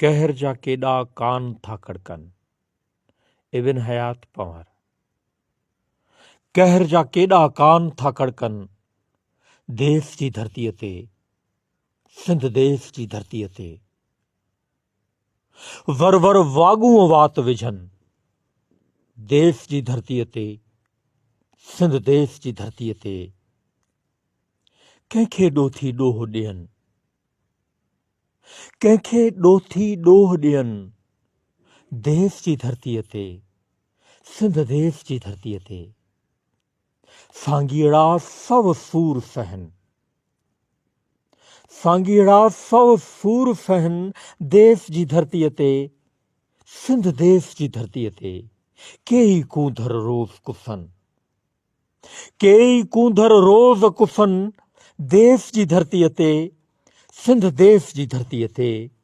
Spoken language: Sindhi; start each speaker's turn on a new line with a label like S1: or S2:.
S1: قهر جا ڪيڏا ڪان ٿا ڪڙڪن. ابن حيات پنهور. قهر جا ڪيڏا ڪان ٿا ڪڙڪن. ديس جي ڌرتيء تي، سنڌ ديس جي ڌرتيء تي. ور ور واڳون وات وجهن. ديس جي ڌرتيء تي، سنڌ ديس جي ڌرتيء تي. ڪنهن کي ڏوٿي ڏوهه ڏين. ڪنهن کي ڏوٿي ڏوهه ڏين. ديس جي ڌرتيء تي، سنڌ ديس جي ڌرتيء تي. سانگيئڙا سو سور سهن. سانگيئڙا سو سور سهن ديس جي ڌرتيء تي، سنڌ ديس جي ڌرتيء تي. ڪيئي ڪونڌر روز ڪسن. ڪيئي ڪونڌر روز ڪسن ديس جي ڌرتيء تي، سنڌ ديس جي ڌرتيء تي.